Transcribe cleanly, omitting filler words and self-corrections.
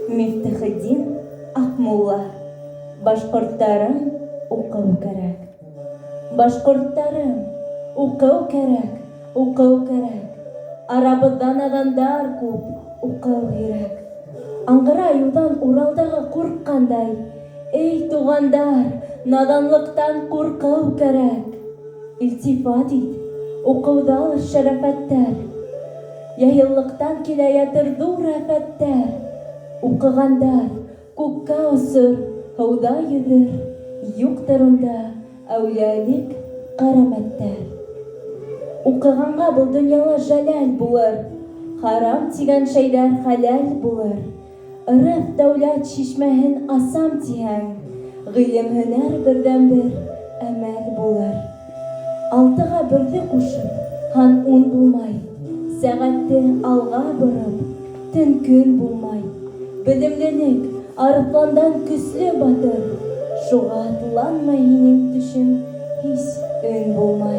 Мифтахетдин Аҡмулла. Башҡорттарым, уҡыу кәрәк. Башҡорттарым, уҡыу кәрәк, уҡыу кәрәк. Арабыҙҙа наҙандар күп, уҡыу һирәк. Аңғыра айыуҙан Уралдағы ҡурҡҡандай, Эй, туғандар, наҙанлыҡтан ҡурҡыу кәрәк. Илтифат ит, уҡыуҙалыр шәрәфәттәр. Яһиллыҡтан килә ятыр ҙур афәттәр. Уҡығандар күккә осор, һыуҙа йөҙөр, Юҡтыр унда әүлиәлек, кәрәмәттәр. Уҡығанға был донъяла жәләл булыр, Харам тигән шәйҙәр хәләл булыр. Ырыҫ дәүләт шишмәһен асам тиһәң, Ғилем һөнәр берҙән-бер әмәл булыр. Алтыға берҙе ҡушып, һан ун булмай, Сәғәтте алға бороп, төн көн булмай. Белемлелек, арыҫландан көслө батыр, Шуға атланмай һинең төшөң һис өн булмай.